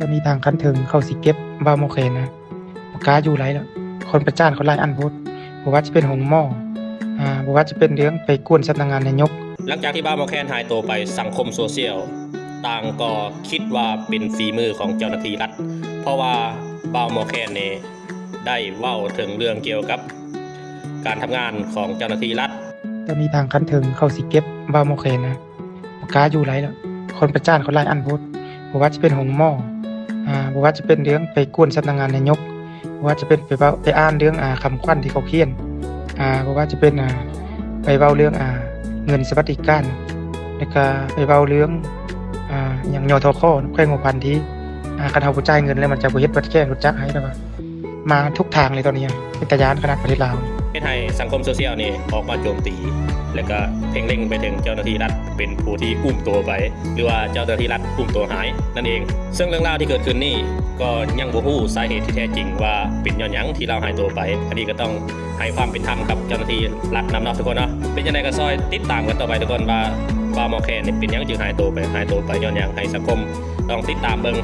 ຕອນນີ້ທາງຂັ້ນເທິງເຂົາຊິເກັບບ່າວໝໍແຄນນະ ບໍ່ກ້າຢູ່ຫຼາຍແລ້ວ. ຄົນປະຈານເຂົາຫຼາຍອັນໂພດ, ບໍ່ວ່າຈະເປັນໂຮງໝໍ, ອາ, ບໍ່ວ່າຈະເປັນເລື່ອງໄປກວນສຳນັກງານນາຍົກ. ຫຼັງຈາກທີ່ບ່າວໝໍແຄນຫາຍໂຕໄປ, ສັງຄົມໂຊຊຽວຕ່າງກໍຄິດວ່າເປັນຝີມືຂອງເຈົ້າໜ້າທີ່ລັດ, ເພາະວ່າບ່າວໝໍແຄນນີ້ໄດ້ເວົ້າເຖິງເລື່ອງກ່ຽວກັບການທຳງານຂອງເຈົ້າໜ້າທີ່ລັດ. ຕອນນີ້ທາງຂັ້ນເທິງເຂົາຊິເກັບບ່າວໝໍແຄນນະ ບໍ່ກ້າຢູ່ຫຼາຍແລ້ວ. ຄົນປະຈານເຂົາຫຼາຍອັນໂພດ, ບໍ່ວ່າຈະເປັນໂຮງໝໍ, ອາ, ບໍ່ວ່າຈະເປັນເລື່ອງໄປກວນສຳນັກງານນາຍົກ, ບໍ່ວ່າຈະເປັນໄປເວົ້າ, ໄປອ່ານເລື່ອງ, ອາ, ຄຳຂວັນທີ່ເຂົາຂຽນ, ອາ, ບໍ່ວ່າຈະເປັນ, ອາ, ໄປເວົ້າເລື່ອງ, ອາ, ເງິນສະຫວັດດີການ, ແລ້ວກະໄປເວົ້າເລື່ອງ, ອາ, ຫຍັງ ຍທຂ ແຂວງຫົວພັນທີ່, ອາ, ຄັນເຮົາບໍ່ຈ່າຍເງິນແລ້ວມັນຈະບໍ່ເຮັດບັດແຂງລົດຈັກໃຫ້, ແລ້ວກະ ມາທຸກທາງເລີຍຕອນນີ້, ເປັນຕາຢ້ານຂະໜາດປະເທດລາວ. ເຮັດໃຫ້ສັງຄົມໂຊຊຽວນີ້ອອກມາໂຈມຕີ ແລະກະເພັ່ງເລັງໄປເຖິງເຈົ້າໜ້າທີ່ລັດເປັນຜູ້ທີ່ອຸ້ມໂຕໄປ ຫຼືວ່າເຈົ້າໜ້າທີ່ລັດອຸ້ມໂຕຫາຍນັ້ນເອງ. ເຊິ່ງເລື່ອງລາວທີ່ເກີດຂຶ້ນນີ້ກໍຍັງບໍ່ຮູ້ສາເຫດທີ່ແທ້ຈິງວ່າເປັນຍ້ອນຫຍັງທີ່ລາວຫາຍໂຕໄປ. ອັນນີ້ກໍຕ້ອງໃຫ້ຄວາມເປັນທຳກັບເຈົ້າໜ້າທີ່ລັດນຳເນາະທຸກຄົນເນາະ. ເປັນຈັ່ງໃດກໍຊ່ອຍຕິດຕາມກັນຕໍ່ໄປທຸກຄົນວ່າ ບ່າວໝໍແຄນນີ້ເປັນຫຍັງຈຶ່ງຫາຍໂຕໄປ, ຫາຍໂຕໄປຍ້ອນຫຍັງ, ໃຫ້ສັງຄົມຕ້ອງຕິດຕາມເບິ່ງ.